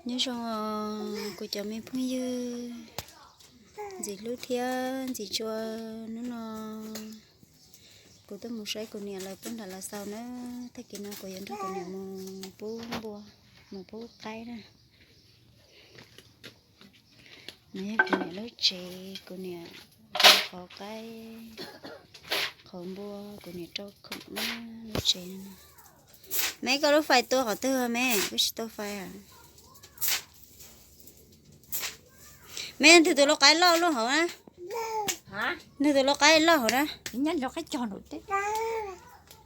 Nyob zoo kuv cov me phooj ywg ntxim hlub thiab ntxim tshua, hnub no kuv tuaj mus saib kuv niam lawv pub nram Lav Xaus na. Tag kis no kuv yuav nrog kuv niam mus pub npua, mus pub qaib na. No yog kuv niam lub tsev, kuv niam rau qhov qaib, qhov npua, kuv niam rau khoom na, lub tsev no. Me, koj lub fais tua qhov twg me? Koj tsis tua fais a? Me, nws tus lau qaib loj loj hauv na. Nws tus lau qaib loj hauv na.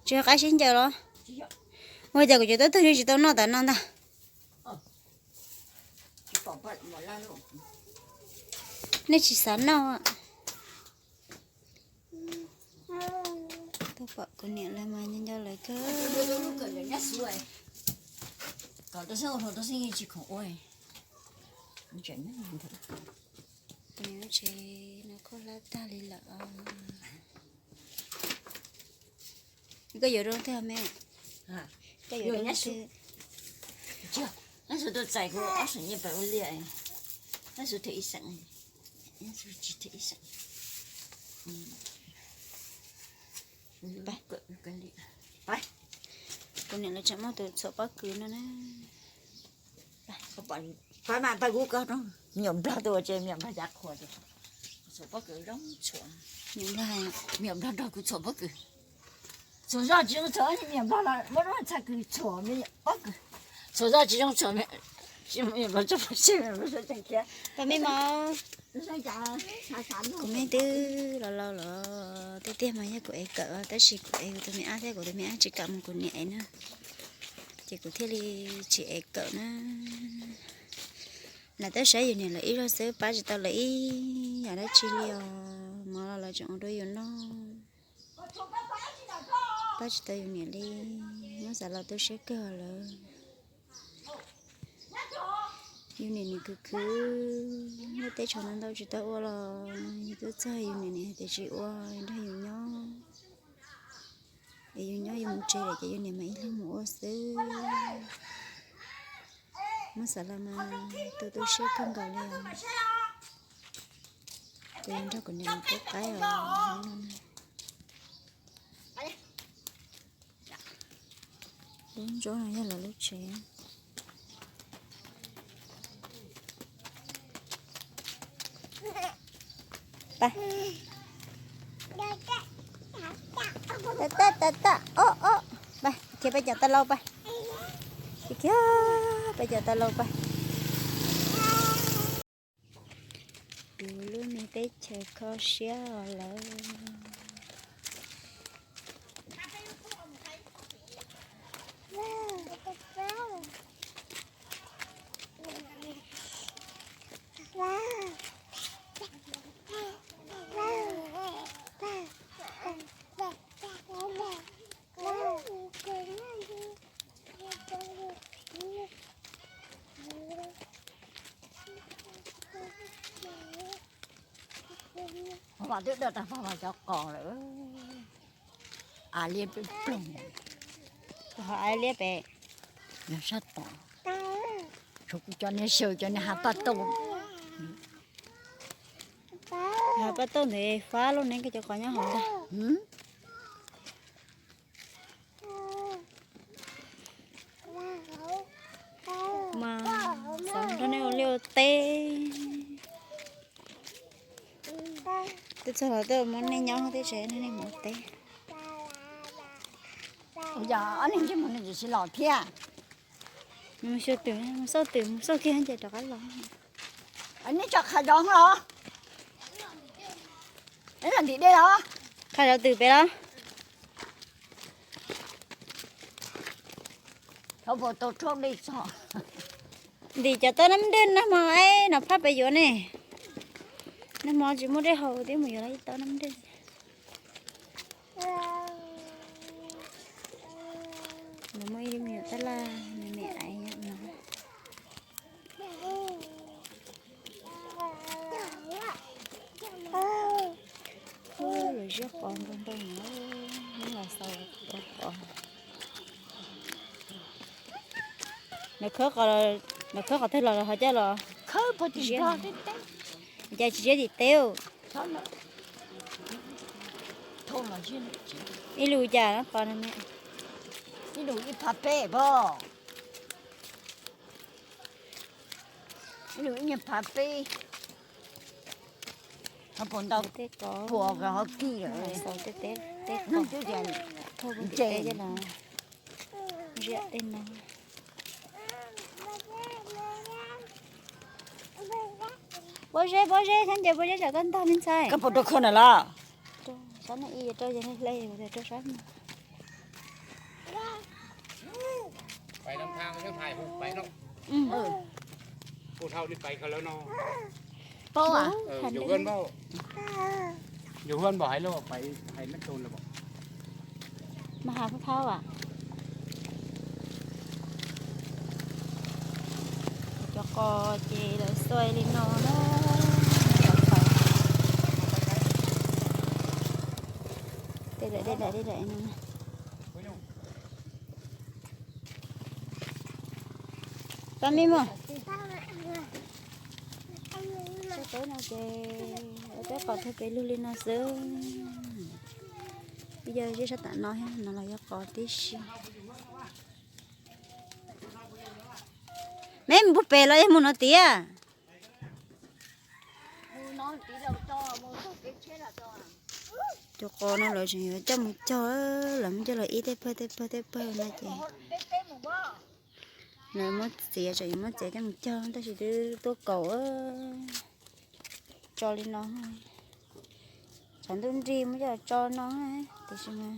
Tsis yog qaib sib ncaws los? Ua cas kuv cov tub tug yeej tsis tau noj tas no ntag? Nej tsis xav noj. Tuaj pom kuv niam lawv mas nco nco lawv kawg. Kuv niam lub tsev no khuab hlab tag li lawm os. Koj yuav rau leej twg me? Koj yuav rau leej twg? Nyob su tus txais kuv ob xeem nyiaj pab ua liaj, nyob su thiaj ib xeem, nyob su tsis thiaj ib xeem. Kuv niam lawv tseem muaj tus txhuam pob kws no na. Pab mas pab kuv koj, me nyuam nplog tuaj ces me nyuam nplog cav qhuas ces txhuam pob kws zoo txhuam. Me nyuam nplog nrog kuv txhuam pob kws. Txhuam zoj tsis zoo txhuam, me nyuam nplog los muab lub txhaj kws txhuam me nyuam pob kws. Txhuam zoj tsis zoo txhuam, me nyuam nplog txhuam pob kws, me nyuam nplog txhuam khiav. Pab me mos, kuv me twb laus laus los tiag tiag mas yog kuv ev kawm, tab sis kuv ev kuv tus me ab thiab kuv tus me ab tsis kam mus kuv niam ev na, ces kuv thiaj li tsis ev kawm na. Lam tab saib yus niam lawv ib zaug xwb pab tsis tau lawv ib yam dab tsi li os, mov los lawv tseem ua rau yus noj, pab tsis tau yus niam li, muab xav los tu siab kawg lawm. Yus niam nim khwv khwv, noj teb tshav ntau ntau tsis tau ua los yus twb txog yus niam nim hais tias tsis ua nrog yus nyob, es yus nyob yus mus tsev lawm ces yus niam mam ib leeg mus ua xwb. Muab xav los mas tu tu siab kawg nkaus li os. Kuv yuav nrog kuv niam mus pub qaib os. Lub ntsuab no yog lawv lub tsev. Pab, ta ta ta ta, o o, pab khiav pab cov taw lau pab, khiav khiav pab cov taw lau pab. Kuv lub me teb chaws kho siab lawm. Mas twb daj tag pog mas cov qos lawm. Av liab ploog ploog. Ho av liab pem. Yog sab tom. Tshuav kuv cov niag xyaw cov niag hav paj tauj. Hav paj tauj ntawd fab lub neej koj cov qos nyob hauv ntag. Mas xav nrog nej ua liaj ua teb. Twb txog los twb muab nej nyob teb tsev nej mus teb. Ua cas ob niag ntsej muag no tsis los thiab? Mus xauj twm, mus xauj twm, mus xauj kiag ces rov qab los. Nej tso qhav zov los? Neb los ntim dej los? Qhav zov twm pem los? Thov puas tau rhaub dej txog. Ntim cov taub nab dej nag hmo es no phaj pem yuav ne. Nag hmo tsis muaj dej haus twb mus yuav los ib taub nab dej. Nws muaj ib me nyuam tab laj me me aiv no. Lawv ziab qos ntau ntau no, neb los xaus qos. Lawv khawb qos los Los khawb qhov twg los ho coj los? Cas tsis ziab tim teb? Ib lus cas no qos no me? Ib lus ib phav peb pom. Ib lus ib nyuag phav peb. Ho puas ntau, puas ho kig lawm. Xaus tej teb, tej qos, thauj puag tim teb coj los ziab tej no. Pob zeb, pob zeb, sab ncaws pob zeb tsam koj ntog me ntxhais. Koj puas rau khau na los? Sab no ib rau yog hle hle rau sab no. Yus hwb npaum hais lawm, hais mab toog lawm. Mas has phau phau am. Cov qos ces lawv xuas li no na. Tej daim, tej daim, tej daim no. Pab me mog. Tsob no ces lawv peb qos tag pes lug li no xwb. Yog zeb sab tam no thiab no los yog qos tib si. Me mus pug pem los yog mus no tiag? Cov qos no lawv tseem yuav coj mus cog, lawv muab coj los ib tej pawg tej pawg tej pawg no ces lawv muab txiav, tseem yuav muab txiav coj mus cog tab sis twb tuaj kaus tso li no. Tshav ntuj nrig muab coj los tso no tiam sis mas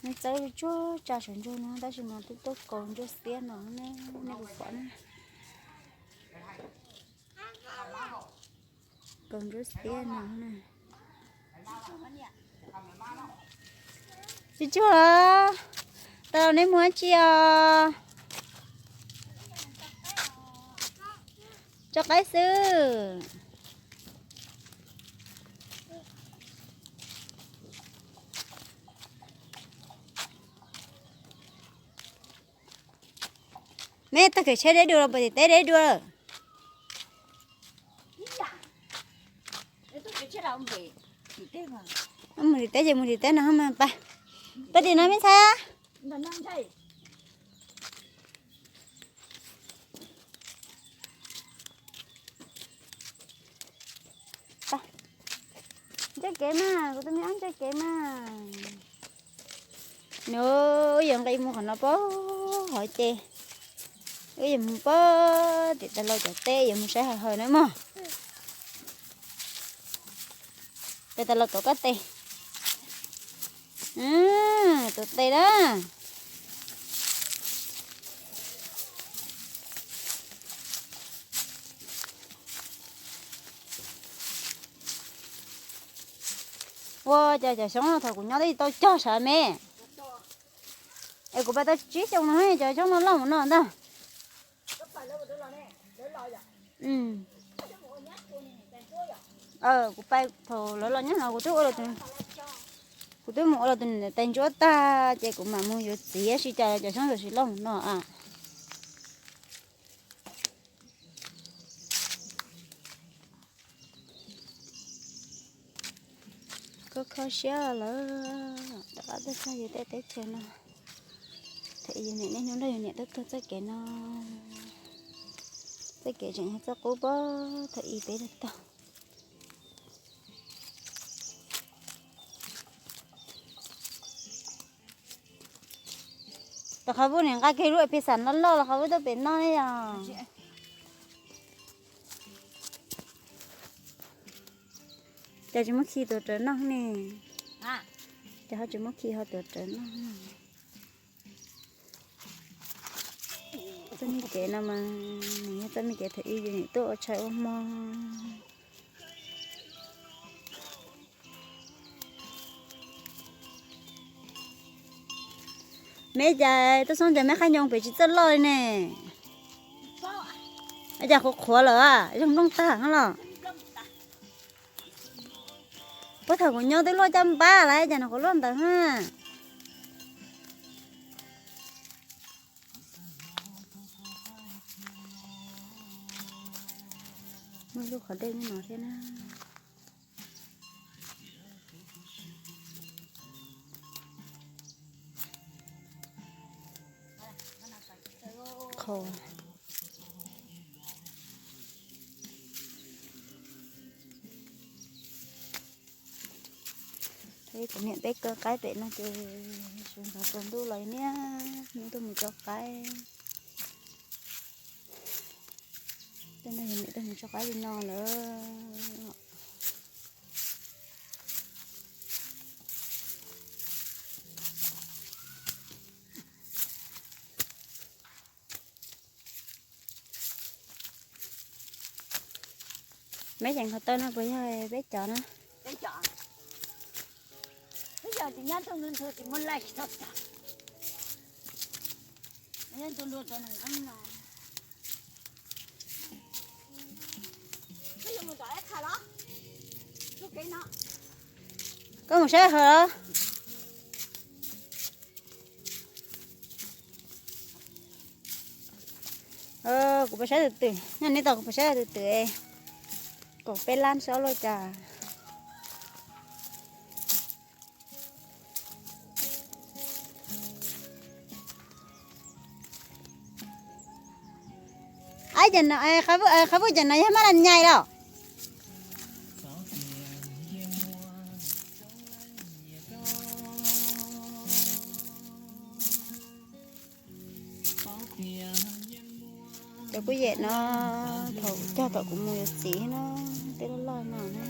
nws txawb tsuag tsa saum ntsuag no tab sis mas twb tuaj kaus ntsuag xiab no ne, nej puas pom na. Kaus ntsuag xiab no na. Tsis tsuag los, tau los neb mus dab tsi os? Tso qaib xwb. Meb tag kev tsheb deb dua los puas tim teb deb dua? Mus tim teb ces mus tim teb no mas pab. Pab tim no me ntxhais. Ntsia kev mas, kuv tus me ab ntsia kev mas. Nws wb yuav nqis mus qhov no pab hov ces wb yuav mus pab tim tas laus cov teb yuav mus saib hawm hawm na mog. Peb tas laus tuav koj tes. Tuav tes na. Ua cas cov xyoob no thaum kuv nyob twb tsis tau cog sav me. Es kuv pais tau tsib xyoo no cov xyoob no loj mus no ntag. Kuv pais thaum lawv los nyob no kuv twb ua, kuv twb mus ua los tus niam tais ntsuab tag ces kuv mam mus yuav txiv, tab sis cas cov xyoob tam sim loj mus no a. Kho kho siab lawm, rov qab tuaj txog yus tej teb chaws no. Thaum ub yus niam niaj hnub nrog yus niam tuaj tuag txoj kev no, txoj kev tseem yog txoj qub pab thaum ub peb tuaj txog. Rau qhov vub nim nqa kiag lub phi xam loj loj los qhov vub tuaj pem no ne yog. Ces tsis muab khi tuav rawv noj ne. Ces ho tsis muab khi ho tuav rawv noj. Txoj me kev no mas nws yog txoj me kev thaum ub yus niam tuaj ua tshais ua hmo. Me cas tuaj xoob ntawm me qhaib nyoos pem tsis txawj loj li ne. Cas qhuav qhuav lawm, zoo nplooj tag los. Puag thaum kuv nyob twb luaj caj npab lawm, cas no qhuav luaj ntawd na. Muaj lub qhov dej nyob no thiab na. Qhov Peb kuv niam peb kaw qaib pem no ces sawv ntxov tsaus ntuj los niaj hnub tuaj mus tso qaib. Tej no yog niam tuaj mus tso qaib li no lawm. Meb ceev qhov taw no puas yog peb cov na? Koj mus saib hawm. Kuv puas saib tus twm, nyob neb tau kuv puas saib tus twm. Kaum peb lab saub luaj cas. Ab, qhov vuj cas no yog mab las nyais los? Cov kuj yam no thaum cog tom kuv mus yuav txiv no, tej loj loj no na.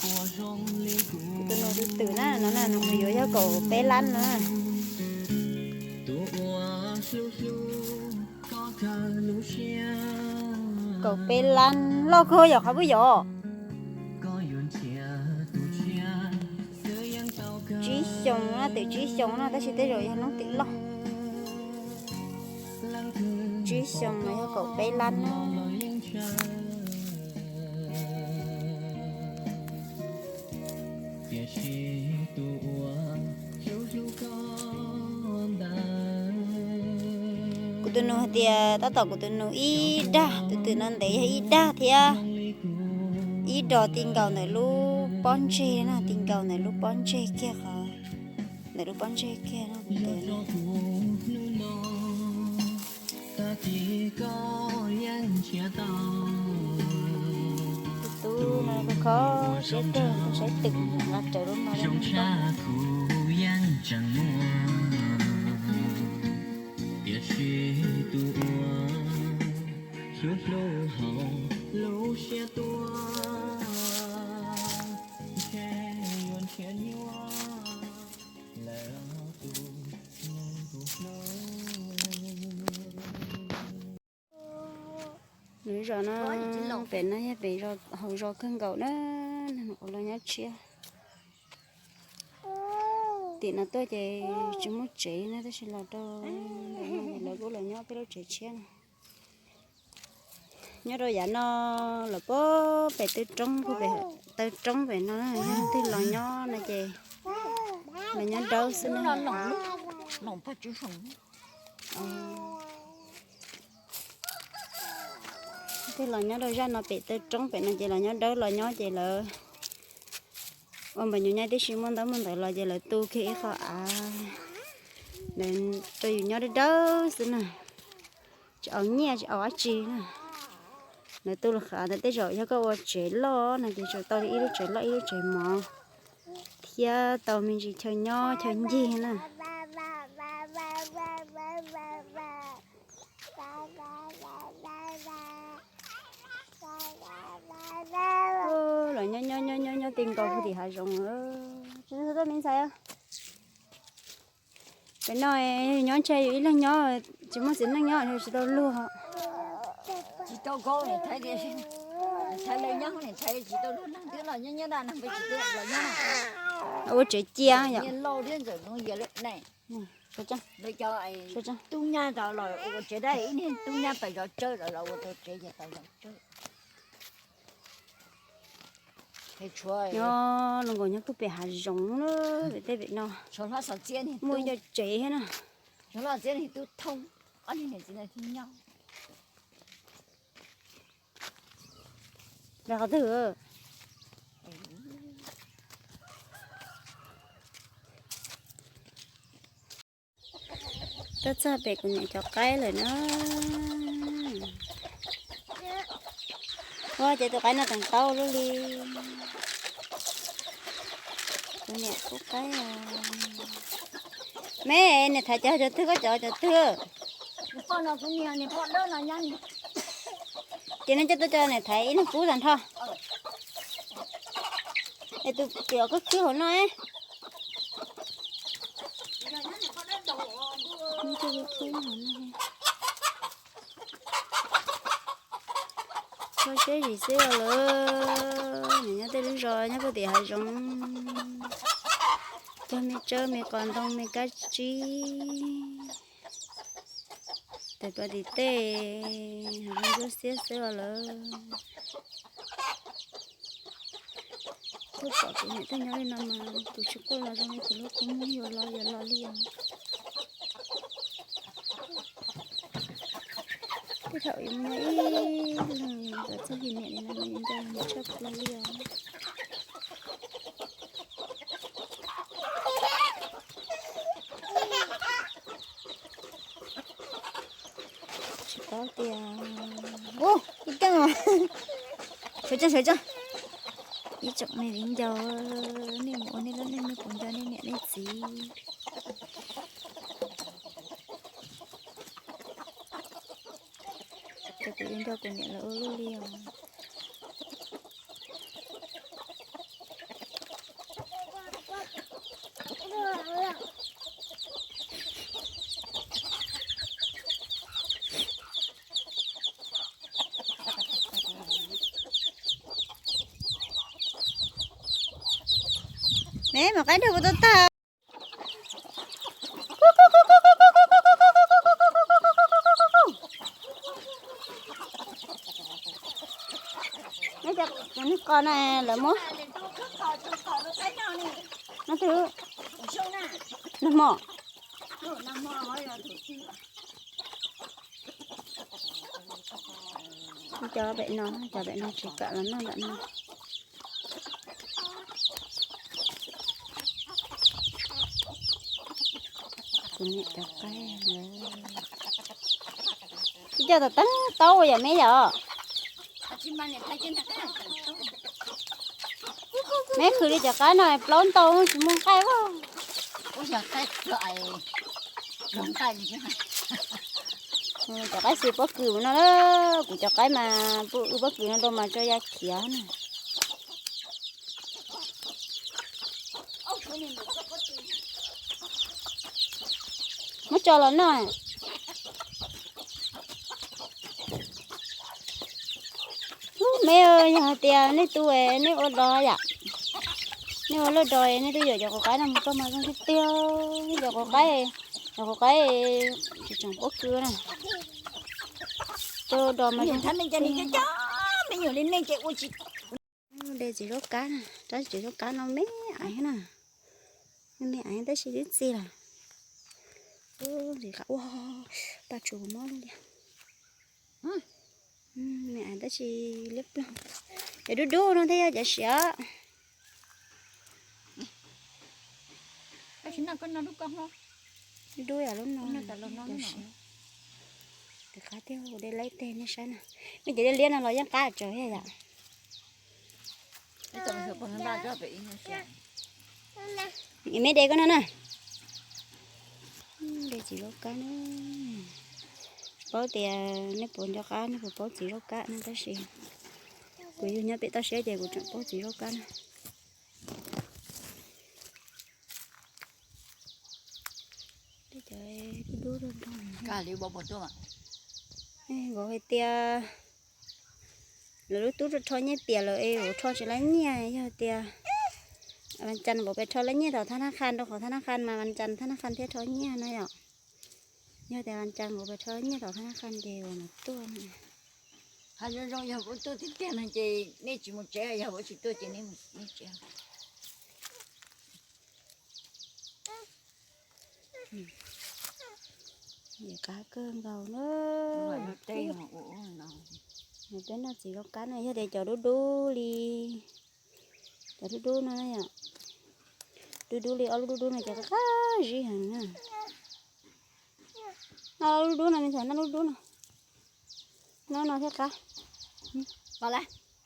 Kuv tus nus tus twm na, no na, nws yuav yog kaum peb lab na. Kaum peb lab loj kawg yom, qhov vuj yom. Tsib xyoos na, twm tsib xyoos na, tab sis tej zaum yog leej twm loj. Tsib xyoos no yog kaum peb lab na. Kuv tus nus hais tias tab tom kuv tus nus ib dag, tus twm no ntev yog ib dag thiab. Ib dos ti nkaus ntawm lub pob ntseg na, ti nkaus ntawm lub pob ntseg kiag qhov, ntawm lub pob ntseg kiag no. Tus tub no kho siab kawg, saib twm nqa rawv lub no. Nws zos no, pem no yog pem hauv zos kawg nkaus na, ua los nyob tshiab. Tim no tuaj ces tsis muaj tsev na, tab sis los rau ntawm no lawv kuj los nyob peb lub tsev tshiab no. Nyob rau yav no los pem taw roob, pem taw roob pem no, yog leej twg los nyob no ces los nyob dawb xwb na. Leej twg los nyob rau zaj no pem taw roob pem no ces los nyob dawb, los nyob ces lawv ua npawg nyuam nyaij tib si muaj ntaub muaj ntawv los ces lawv tu kiag ib qho av, lawv rau yus nyob dawb dawb xwb na. Tsis au nyiaj tsis au dab tsi na. Lawv tu lawv qhov av ntawd, tej zaum yog koj ua tsev loj no ces tsuas tau ib lub tsev loj ib lub tsev mov thiab tau me ntsis chaw nyob chaw ncig na. Los nyob nyob nyob nyob nyob ti nkaus puag tim hav zoov. Tsis tau tuaj me ntxhais. Pem no nyob ntshe yus ib leeg nyob, tsis muaj txiv neej nyob tsis tau luag. Tsis tau koj niam ntxhais tias, niam ntxhais lawv nyob, niam ntxhais tsis tau luag neeg twb los nyob nyob dab neeg peb tsis tau los nyob. Ua tsev cia yom. Niag laus thiab ntxawm no yog lawv ne. Lawv cov tub nyab tau los ua tsev dab, ib niag tub nyab pais zov tsawb los los ua tau tsev ces pais zov tsawb. Nyob los nkaus nyob puag pem hav zoov na, pem tej pem no muaj ib co tsev thiab na. Tub thoob, ob niag niam txiv no thiaj nyob. Rau qhov twg? Tuaj txog pem kuv niam cov qaib lawm na. Ua ces tus qaib no teem taub lub li. Kuv niam pub qaib. Me niam thaiv cov cov twg, koj cov cov twg? Ces nej coj tuaj cov niam thaiv ib leeg pub tag nrho. Es tus pem koj khwb hauv no. Txhob siab zim xwb os lawv, nyob tej lub zos nyob puag tim hav zoov, cog me tsawb me qos ntoo me kab tsib, tes plaws tim tej hav zoov ntsuab xiab xwb os lawv. Twb pom kuv niam tuaj nyob li no mas tus tsis quaj los zoo li tus lub kua muag yuav los yuav los li os. Tej thaum yuav muaj ib leeg yuav txog yus niam li no mas yuav nco yus niam tshaj plaws li os. Tsis paub tias, ib ceeb, sawv tsees sawv tsees, ib tsoom me viv ncaus, nej mus ua nej lub neej nej puas nco nej niam nej txiv? Ces kuv yuav nco kuv niam lawv ua luaj li os. Ne, mas qaib nrog kuv tuaj tag. Neb qos na lawv muab. Nag hmo. Cov pem no, cov pem no tsis kam los noj ntawm no. Kuv niam cov qaib, ib co tom teeb taub yom me yom. Me khwv li cov qaib no plaub ntau tsis muaj nqaij ua. Cov qaib xwm pob kws no, kuv cov qaib mas pub wb pob kws no rau mas tso ya khiav na. Muab tso los noj. Ub, me, yog hais tias nej tu es nej ua dog yam, nej ua laj dog nej twb yuav cov quav qaib no mus rau mas zoo tiag tiag. Nej cov quav qaib, cov quav qaib tsis tseem pob kws na, coj dog mas zoo tiag. De txiv zaub kab na, rab txiv zaub kab no me aiv na, me aiv tab sis twb txi lawm. Ua, paj tsuas mob li. Me aiv tab sis liab ploog, cov dub dub no thiaj yog cov siav. Dub dub yam lub no. Tus qab tiag, de laib teg nej saib na. Me cov liab liab no los yeej qab tsawv thiab yom. Me de koj no na. De txiv zaub kab na. Tsis paub tias nej puas nco qab, nej puas paub txiv zaub kab na, tab sis kuv yug nyob pem toj siab ces kuv tseem paub txiv zaub kab na. Dub dub, nkaus hais tias lawv lub tub rho nyiaj tiam lawm es kuv rho tsis laib nyiaj, yog tias Vaj Cas npaum pes rho laib nyiaj thaum thab nab qha, rau qhov thab nab qha mas Vaj Cas thab nab qha thiaj rho nyiaj na yom. Yog tias Vaj Cas npaum pes rho laib nyiaj thaum thab nab qha ces uas nws tuaj na. Hais zoo zoo yog kuv tuaj tiag tiag no ces nej tsis mus tsev, yog kuv tsis tuaj ces nej tsev. Qab kawg nkaus na. Peb noj txiv zoo qab na, yog tias cov dub dub li, cov dub dub no, dub dub li ob lub dub dub no ces qab zib heev na. Noj lub dub no, me ntxhais, noj lub dub no. Noj no thiaj qab.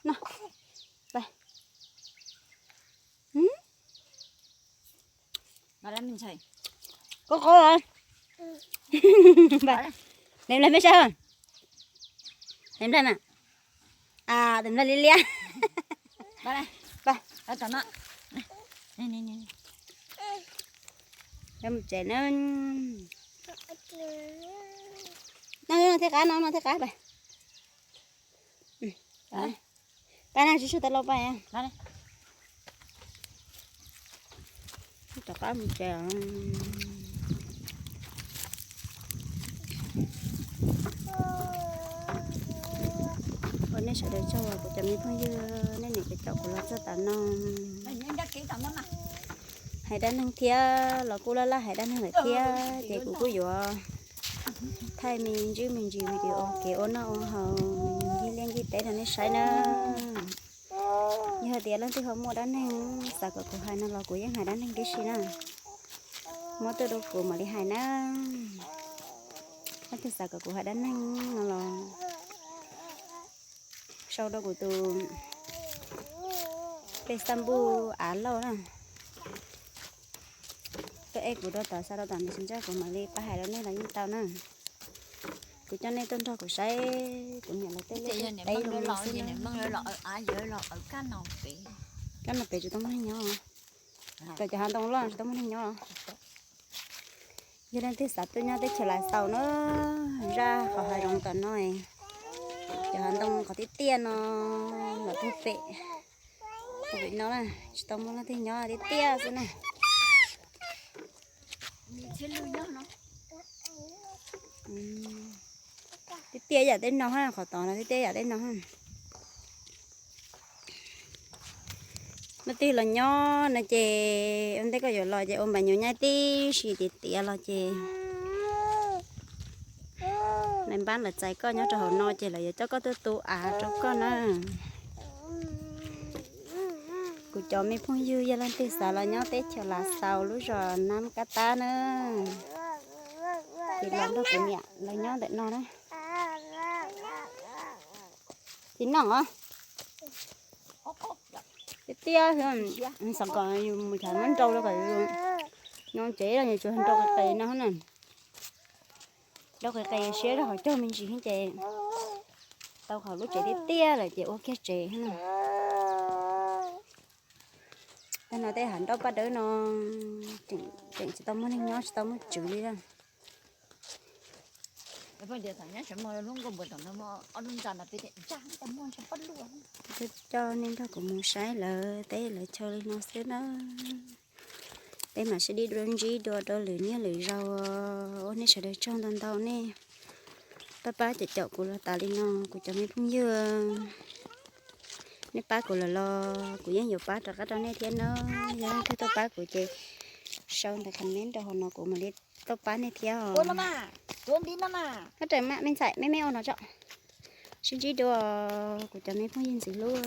Noj. Qab qab. Hlev nplaig me sab. Hlev nplaig mas. Tus nplaig liab liab. Mus tsev na. Noj no thiaj qab, noj no thiaj qab. Pab na, tsis sub tas lauj pab. Rov qab mus tsev. Ua nej sawv daws tsaug, kuv cov me phooj ywg, nej niam cov caum kuv los txog tas no. Hais dab neeg thiab los kuj laj laj hais dab neeg lawm thiab, ces kuv kuj yuav thaij me ntsis me ntsis video kev ua noj ua haus ncig liaj ncig teb rau nej saib na. Yog hais tias leej twg ho muaj dab neeg xav kom kuv hais no los kuv yeej hais dab neeg tib si na. Muab tuaj rau kuv mam li hais na. Leej twg xav kom kuv hais dab neeg no los sau rau kuv tus pej xab npuj av lauj na. Tuaj ej kuv rau tom, xa rau tom Messenger kuv mam li pab hais rau nej los yeej tau na. Kuv coj nej tuaj nrog kuv saib kuv niam lawv tej liaj tej teb zoo li xwb na. Kab no pem tsis tau muaj neeg nyob. Cov hav ntoo loj tsis tau muaj neeg nyob. Yog leej twg xav tuaj nyob teb chaws Lav Xaus na, zaj qhov hav zoov tom no, cov hav ntoo qhov tiaj tiaj no, los puag pem, puag pem no na, tsis tau muaj leej twg nyob tiaj tiaj xwb na. Tiaj tiaj yam tej no, qhov tod no tiaj tiaj yam tej no. Leej twg los nyob no ces ua ntej koj yuav los ces ua npam nyuv nyaij tib si tiav tiav los ces nais npab lawv txais koj nyob rau hauv no ces lawv yuav coj koj tuaj tu av rau koj na. Kuv cov me phooj ywg yog leej twg xav los nyob teb chaws Lav Xaus lub zos Nab Kab Tab na, ces los nrog kuv niam lawv nyob ntawm no na. Tsis noj os. Tiaj tiaj xwb, xav kom yus mus chav muab nrau rau kom yus nyob tsev los yus tsuas nrau qis qis no na. Nrau qis qis siab rau hauv caug me ntsis ces tau qhov lub tsev tiaj tiaj lawm ces ua kiag tsev na. Tag no tej hav nroj paj dawb no tseem tsis tau muaj neeg nyob, tsis tau muaj tswv li na. Coj nej nrog kuv mus saib lawv teb lawv chaw li no xwb na. Peb mam sib ntsib dua, ntsib dua rau lwm niaj lwm zaus. Ua nej sawv daws tsaug ntau ntau nej pab pab caum caum kuv los tas li no kuv cov me phooj ywg. Nej pab kuv lawm los kuv yeej yuav pab rov qab rau nej thiab na. Yog leej twg tuaj pab kuv ces sau ntawm comment rau hauv no kuv mam li tuaj pab nej thiab os. Ab, me ntxhais, me me ua no tso. Sib ntsib dua kuv cov me phooj ywg ntxim hlub.